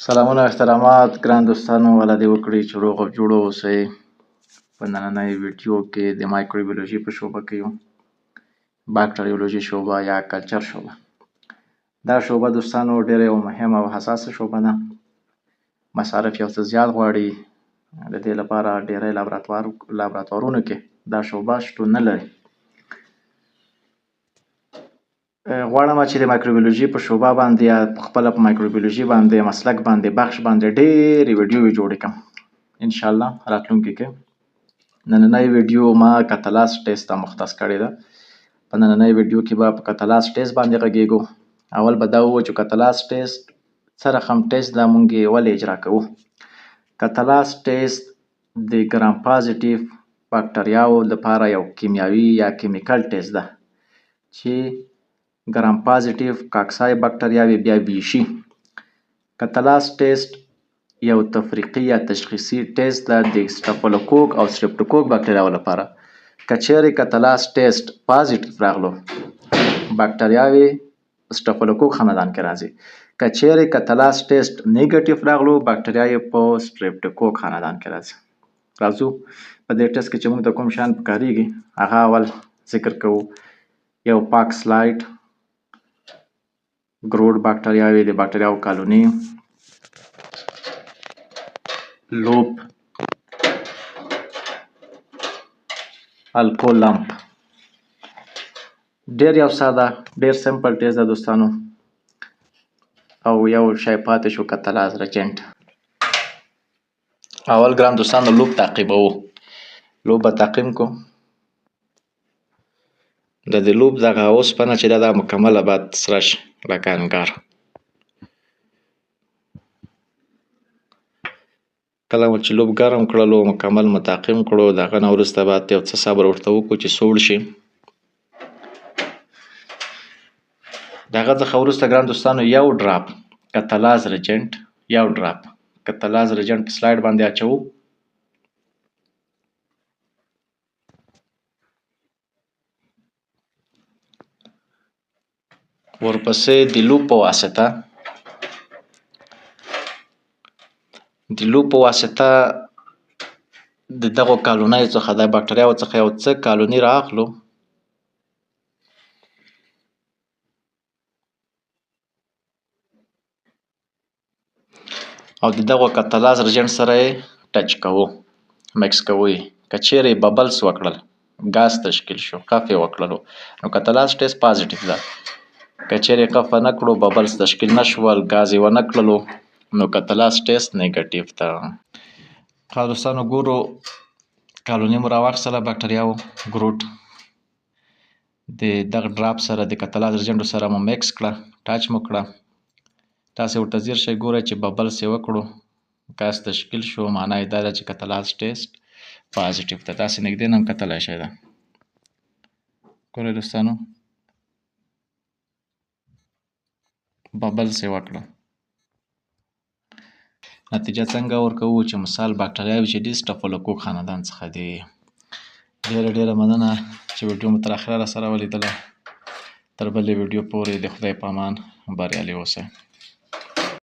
سلامونه او احترامات ګران دوستانو، الله دې وکړي چې روغ او جوړ اوسئ. په نننۍ ویډیو کې د مایکروبیولوژي په شعبه کې یو، باکتریولوژي شعبه یا کلچر شعبه. دا شعبه دوستانو ډېره یوه مهمه او حساسه شعبه ده. مصارف یو څه زیات غواړي، د دې لپاره ډېری لابراتوارونو کې دا شعبه شتون نه لري. غواړم چې د مایکروبیولوژي په شعبه باندې یا خپله په مایکروبیولوژي باندې مسلک باندې بخش باندې ډېرې ویډیوې جوړې کړم انشاءالله راتلونکي کې. نننۍ ویډیو ما کتلاس ټیسټ ته مختص کړې ده. په نننۍ ویډیو کې به په کتلاس ټیسټ باندې غږېږو. اول به دا ووایو چې کتلاس ټیسټ څه رقم ټیسټ ده، موږ یې ولې اجرا کوو. کتلاس ټیسټ د ګرام پازیټیو باکتریاوو لپاره یو کیمیاوي یا کیمیکل ټیسټ ده چې ګرام پازیټیو کاکسای باکتریاوې بیا ویشي. کتلاس ټیسټ یو تفریقي یا تشخیصي ټیسټ ده د سټافلوکوک او سټریپټوکوک باکتریاوو لپاره. که چیرې کتلاس ټیسټ پازیټیو راغلو، باکتریاوې سټافلوکوک خاندان کې راځي. که چیرې کتلاس ټیسټ نیګټیو راغلو، باکتریاوې په سټریپټوکوک خاندان کې راځي. راځو په دې ټیسټ کې چې موږ ته کوم شیان پکارېږي هغه اول ذکر کوو. یو پاک سلایډ، ګروډ باکتریاوې، د باکتریاوو کالوني، لوپ، الکول لمپ. ډېر یو ساده، ډېر سمپل ټیسټ ده دوستانو. او یو شی پاتې شو، کتلاس ریجنټ. اول ګران دوستانو لوپ تعقیبوو. لوپ به تعقیم کو. د دې لوپ دغه اوسپنه چې ده دا مکمله باید سره شي لکه انګار. کله مو چې لوپ ګرم کړلو، مکمل مو تعقیم کړو، د هغه نه وروسته باید یو څه صبر ورته وکړو چې سوړ شي. د هغه څخه وروسته ګران دوستانو یو ډراپ کتلاز ریجنټ، یو ډراپ کتلاز ریجنټ په سلایډ باندې اچوو. ورپسې د لوپ په واسطه، د لوپ په واسطه د دغو کالونیو څخه، د باکتریاوو څخه یو څه کالوني رااخلو. او د دغو کتلاس ریجنټ سره یې ټچ کوو، مکس کوو یې. که چیرې ببلز وکړل، ګاز تشکیل شو، کف یې وکړلو، نو کتلاس ټیسټ پازیټیو ده. که چیرې کف ونه کړو، ببلز تشکیل نه شول، ګاز یې ونه کړلو، نو کتلاس ټیسټ نیګټیو ده. ښه دوستانو ګورو، کالوني مو راواخیستله باکتریاوو ګروټ د دغه ډراپ سره، د کتلاس ریجنټو سره مو مکس کړه، ټچ مو کړه. تاسې ورته ځیر شئ، ګورئ چې ببلز یې وکړو، ګاز تشکیل شو، معنا یې دا ده چې کتلاس ټیسټ پازیټیو ده. تاسې نږدې نه هم کتلی شئ. دا ګورئ دوستانو، ببلز یې وکړه. نتیجه څنګه ورکوو چې مثال باکتریاوې چې دي سټافلوکوک خاندان څخه دي. ډېره ډېره مننه چې ویډیو مو تر اخره راسره ولیدله. تر بلې ویډیو پورې د خدای په امان، بریالي اوسئ.